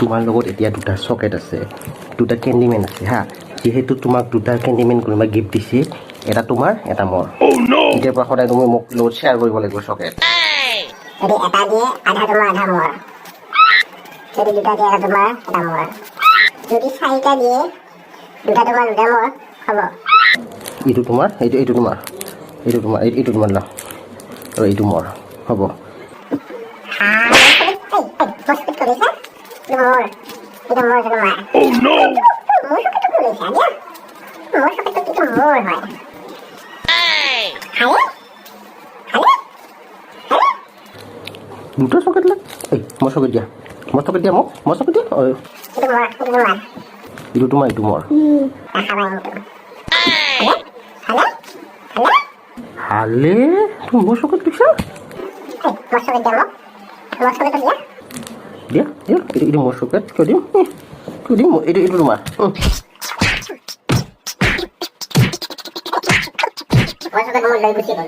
তোমাৰ লগত এতিয়া দুটা চকেট আছে, দুটা কেণ্ডিমেন আছে। হা, যিহেতু তোমাক দুটা কেণ্ডিমেন কোনোবাই গিফ্ট দিছে, এটা তোমাৰ, এটা মোৰ। এতিয়াৰ পৰা সদায় তুমি মোক লগত শ্বেয়াৰ কৰিব লাগিব চকেট। যদি এটা দিয়ে, আধা তোমাৰ, আধা মোৰ। যদি দুটা দিয়ে, এটা তোমাৰ, এটা মোৰ। যদি চাৰিটা দিয়ে, দুটা তোমাৰ, দুটা মোৰ হ'ব। এইটো তোমাৰ, এইটো এইটো তোমাৰ, এইটো তোমাৰ, এইটো এইটো তোমাৰ, ল আৰু এইটো মোৰ হ'ব। এই, মোৰ চকেট কৰিছা। এইটো মোৰ, এইটো মোৰ, এইটো তোমাৰ। মোৰ চকেটটো কৰিছা দিয়া। মোৰ চকেটটো কিন্তু মোৰ হয়। হাৰে হাৰে হাৰে। দুটা চকেট লাগ। এই মোৰ চকেট দিয়া, মোৰ চকেট দিয়া মোক, মোৰ চকেট দিয়া। ঐ, এইটো মোৰ, এইটো তোমাৰ। এইটো তোমাৰ, এইটো মোৰ। নাখাবা কিন্তু। হালে হালে হালে। হালে, তুমি মোৰ চকেট লৈছা। এই, মোৰ চকেট দিয়া মোক, মোৰ চকেটটো দিয়া। দিয়া দিয়া, এইটো এইটো মোৰ চকেট। কিয় দিম? কিয় দিম? এইটো এইটো তোমাৰ। মোৰ চকেট মোৰ লৈ গুচি গ'ল।